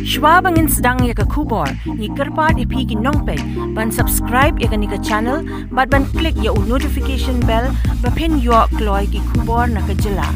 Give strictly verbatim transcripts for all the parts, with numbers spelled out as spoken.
Shwa ba ngin sdang ïa ka khubor, ngi kyrpad ïa phi ki nongpeit ban subscribe ïa kane ka channel bad ban click ïa u notification bell ba phin ïoh kloi ki khubor na ka jylla.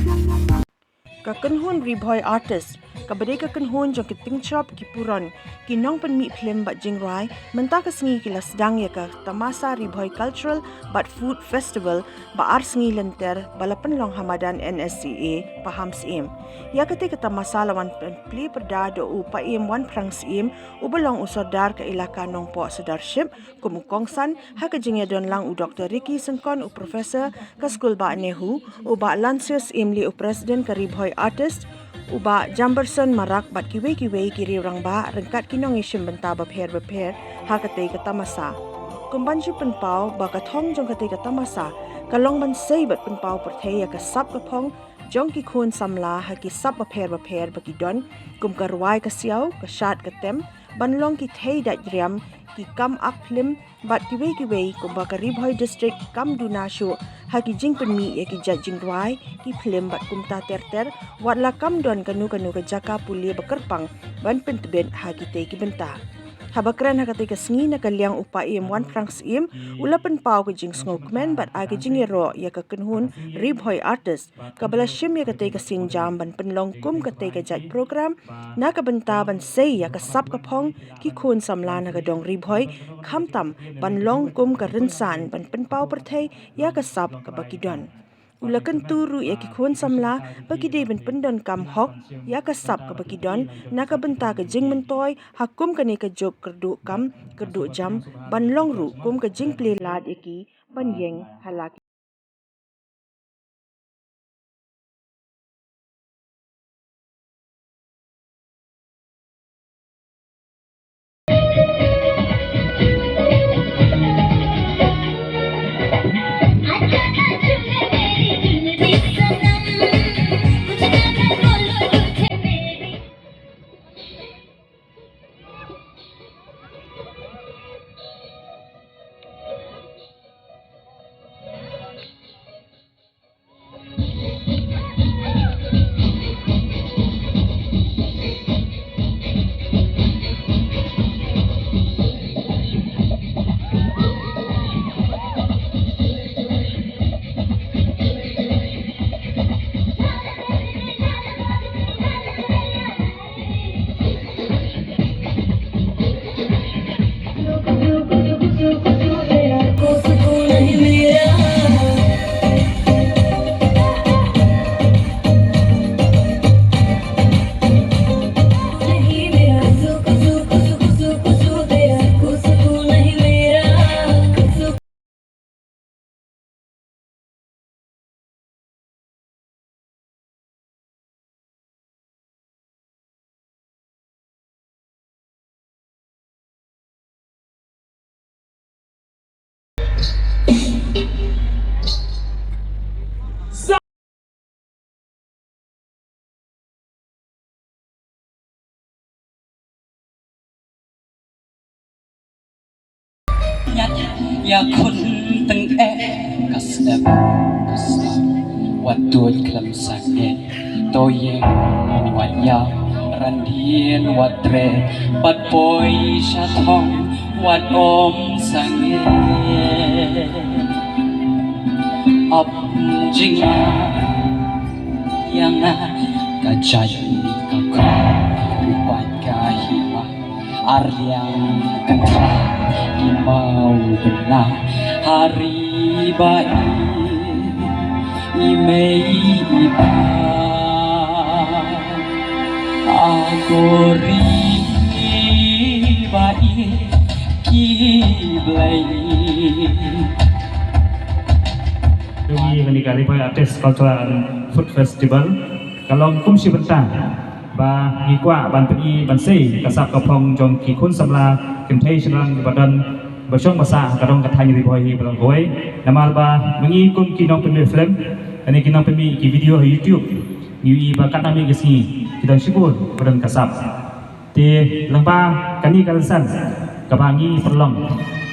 Ka kynhun Ri Bhoi Artist, kaba dei ka kynhun jong ki tyngshop, ki puron, ki nongpynmih phlim bad jingrwai, mynta ka sngi ki la sdang ïa ka Tamasa Ri Bhoi Cultural bad Food Festival ba ar sngi lynter ba la pynlong ha madan N S C A Pahamsyiem. Ïa katei ka tamasa la wan plie pyrda da u Paiem Wanphrang Syiem, uba long u sordar ka ilaka Nongpoh Sirdarship, kum u kongsan ha ka jingïadon lang u Doktor Ricky Syngkon, u professor ka skul Bah Nehu, u Bah Lansius Imli, u president ka Ri Bhoi Artist, u Bah Jamberson Marak bad kiwei kiwei ki riew rangbah ryngkat ki nongïashim bynta bapher bapher ha katei ka tamasa. Kum ban shu pynpaw ba ka thong jong katei ka tamasa ka long ban sei bad pynpaw pyrthei ïa ka sap ka phong jong ki khun samla ha ki sap bapher bapher ba ki don, kum ka rwai ka siaw, ka shad ka tem, ban long ki thei dait riam, ki kam ak phlim, bad kiwei kiwei, kumba ka Ri Bhoi District kam duna shuh ha ki jingpynmih ïa ki jait jingrwai, ki phlim bad kumta ter ter, wat la kam don kano kano ka jaka pule ba kyrpang ban pyntbit ha kitei ki bynta. Haba kren ha katei ka sngi na ka liang u Paiem Wanphrang Syiem, u la pynpaw ka jingsngewkmen bad ai ka jingïaroh ïa ka kynhun Ri Bhoi Artist, kaba la shim ïa katei ka sienjam ban pynlong kum katei ka jait program na ka bynta ban sei ïa ka sap ka phong ki khun samla na ka dong Ri Bhoi, khamtam ban long kum ka rynsan ban pynpaw pyrthei ïa ka sap kaba ki don. U la kyntu ruh ïa ki khun samla ba ki dei ban pyndonkam hok ïa ka sap kaba ki don na ka bynta ka jingmyntoi ha kum kane ka juk kyrduh kam kyrduh jam, ban long ruh kum ka jingplie lad ïa ki ban ïeng ha la ki Ïa khun tyngeh ka step ka step, wat tuid khlem sangeh. To ïeng wat ïap, randien wat treh, bad poi sha thong wat ym sangeh. Ap jingma ïa nga ka jait ka khun, u paid ka hima. Ar liang ka thah ki mawbynna, ha ri ba i, i mei i pa. A ko ri ba i ki blei. Ngi kane ka Ri Bhoi Artist Cultural and Food Festival ka long kum shi bynta ba ngi kwah ban pyni ban sei ka sap ka phong jong ki khun samla kynthei shynrang ba don ba shong ba sah ha ka dong ka thaiñ Ri Bhoi hi ba long kawei. Namar ba ma ngi kum ki nongpynmih film lane ki nongpynmih ki video ha YouTube, ngi ïohi ba katno mih ka sngi ki don shibun ba don ka sap. Te lyngba kane ka rynsan kaba ngi pynlong,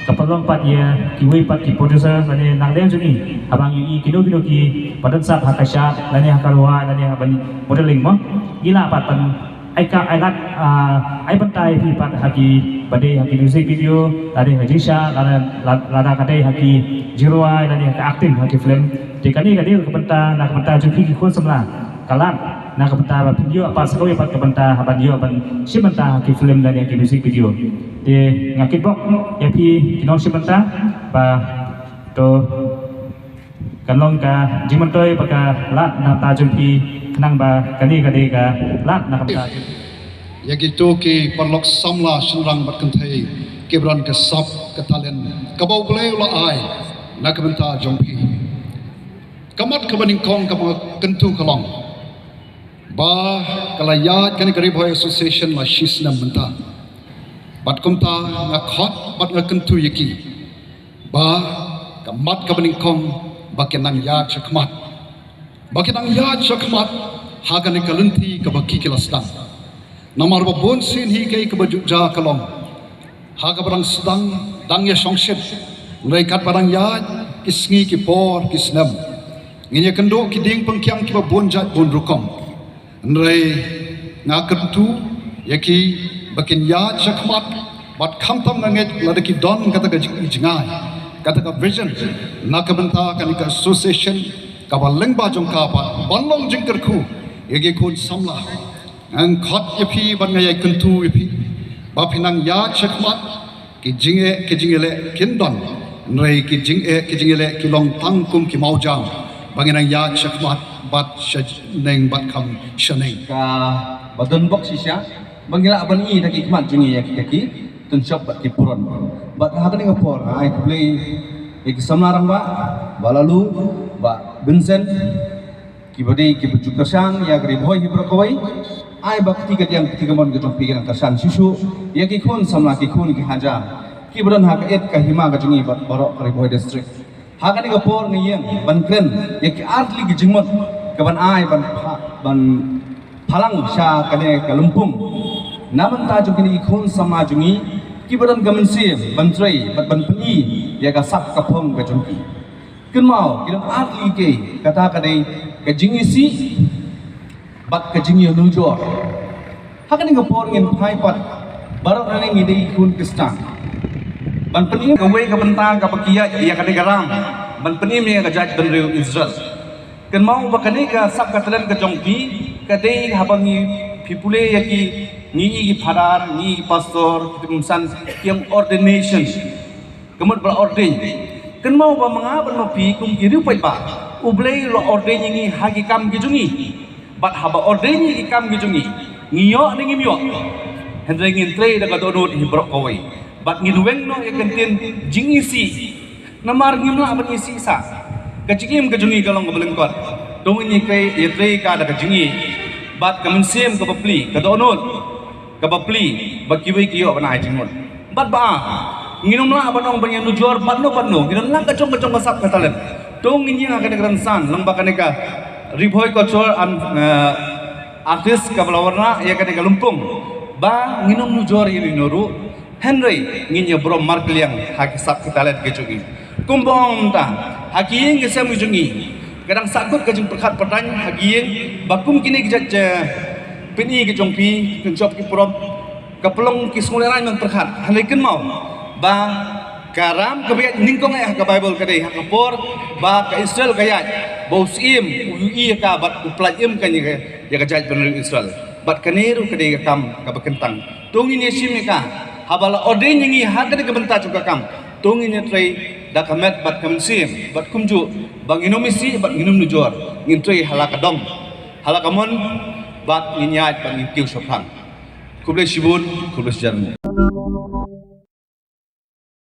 ka pynlong pat ïa kiwei pat ki producer lane nongdem jong ngi, haba ngi ïohi kino kino kiba don sap ha ka shad lane ha ka rwai lane ha ban modeling mo, ngi lah pat ban Ai ka, ai lad, ah, ai bynta ïa phi pat ha ki, ba dei ha ki music video, lada ha ki jingshah, lada, lada, lada ka dei ha ki jingrwai, lada ha ka acting ha ki film. Te kane ka dei ka bynta, na ka bynta jong phi ki khun samla. Ka lad, na ka bynta ba phin ïoh pat sa kawei pat ka bynta, ha ban ïoh ban shim bynta ha ki film lada ha ki music video. Te nga kitbok ïa phi ki nongshim bynta, ba to kan long ka jingmyntoi bad ka lad na ka bynta jong phi, khnang ba kane ka dei ka lad na ka bynta jong phi. Ïa kito ki paralok samla shynrang bad kynthei kiba don ka sap ka talent kaba U Blei u la ai na ka bynta jong phi. Ka mat kaba nyngkong kaba nga kyntu ka long ba ka la ïaid kane ka Ri Bhoi Association la shi snem mynta. Bad kumta nga khot bad nga kyntu ïa ki ba ka mat kaba nyngkong ba kin nang ïaid shakhmat. Ba kin nang ïaid shakhmat ha kane ka lynti kaba ki ki la sdang. Namar ba bun sien hi kaei kaba ju ja ka long ha kaba dang sdang, dang ïa shongshit. Hynrei katba dang ïaid ki sngi ki por ki snem, ngin ïa kynduh ki dieng pangkiang kiba bun jait bun rukom. Hynrei nga kyntu ïa ki ba kin ïaid shakhmat, bad khamtam nga ngeit lada ki don kata ka jing-, jngai, kata ka vision na ka bynta kane ka association kaba lyngba jong ka pat ban long jingkyrkhu ïa ki khun samla. Nga khot ïa phi bad nga ïai kyntu ïa phi ba phin nang ïaid shakhmat. Ki jingeh ki jingïaleh kin don, hynrei ki jingeh ki jingïaleh ki long tang kum ki mawjam ba ngin nang ïaid shakhmat bad shaneng bad kham shaneng. Kaba don bok shisha ba ngi lah ban ïohi da ki khmat jong ngi ïa ki, ïa ki tynshop bad ki pron. Bad ha kane ka por nga ai khublei ïa ki samla rangbah, Bah Laloo, Bah Vincent, kiba dei kiba ju kyrshan ïa ka Ri Bhoi hi baroh kawei. Ai ba kti kadiang kti kamon ka jong phi ka dang kyrshan shuh shuh ïa ki khun samla, ki khun ki hajar kiba don ha ka ïit ka hima ka jong ngi bad baroh ka Ri Bhoi District. Ha kane ka por ngi ïeng ban kren ïa ki artylli ki jingmut kaban ai ban pha-, ban phalang sha kane ka lympung na bynta jong kine ki khun samla jong ngi kiba don ka mynsiem ban trei bad ban pyni ïa ka sap ka phong ka jong ki. Kynmaw, ki don artylli ki, kata ka dei ka jingisih bad ka jingïanujor. Ha kane ka por ngin phai pat baroh ngi dei ki khun Khristan ban pynim kawei ka bynta kaba ki ïaid ïa kane ka ram ban pynim ïa ka jaitbynriew Israel. Kynmaw ba kane ka sap ka talent ka jong phi ka dei haba ngi, phi pule ïa ki, ngi ïohi ki phadar, ngi ïohi ki pastor, ki tymmen basan, ki ong ordination. Ka mut ba la ordain. Kynmaw ba ma nga bad ma phi kum ki riew paidbah, U Blei u la ordain ïa ngi ha ki kam ki jong ngi. Bad haba ordain ïa ki kam ki jong ngi, ngi ïoh ne ngim ïoh, hynrei ngin trei da ka dohnud hi baroh kawei. Bad ngin weng noh ïa ka ktien jingisih. Namar ngim lah ban isih sah. Ka jingim ka jong ngi ka long kaba lyngkot. To ngin ïa trei, ïa trei ka da ka jingim bad ka mynsiem kaba plie, ka dohnud kaba plie ba kiwei ki ïoh ban ai jingmut. Bad ba ngin ym lah ban ong ban ïanujor bad no bad no, ngin ym lah ka jong ka jong ka sap ka talent. To ngin ïeng ha kane ka rynsan lyngba kane ka Ri Bhoi Culture and, eh, Artist kaba la wanrah ïa kane ka lympung ba ngin ym nujor ïa ino ruh. Hynrei ngin ïa burom markylliang ha ki sap ki talent ki jong ngi. Kumba ong mynta, ha ki ïing ki sem ki jong ngi, ka dang sahkut ka jingpyrkhat pyrthei ha ki ïing ba kum kine ki jait, eh, pyni ki jong phi, ki jop ki pyrop, ka pynlong ki sngewlehrain ban pyrkhat. Hynrei kynmaw ba ka ram kaba ïaid nyngkong eh ha ka Baibl ka dei ha ka por ba ka Israel ka ïaid, ba u syiem u ïohi ïa ka bad u pyllait im ka ïa ka, ïa ka jaitbynriew Israel. Bad kane ruh ka dei ka kam kaba kyntang. To ngin ïa shim ïa ka. Haba la ordain ïa ngi ha kane ka bynta jong ka kam, to ngin ïa trei da ka met bad ka mynsiem bad kumjuh ba ngin ym isih bad ngin ym nujor, ngin trei ha la ka dong, ha la ka mon, bad ngin ïaid bad ngin kiew shaphrang. Khublei shibun, khublei shihajar nguh.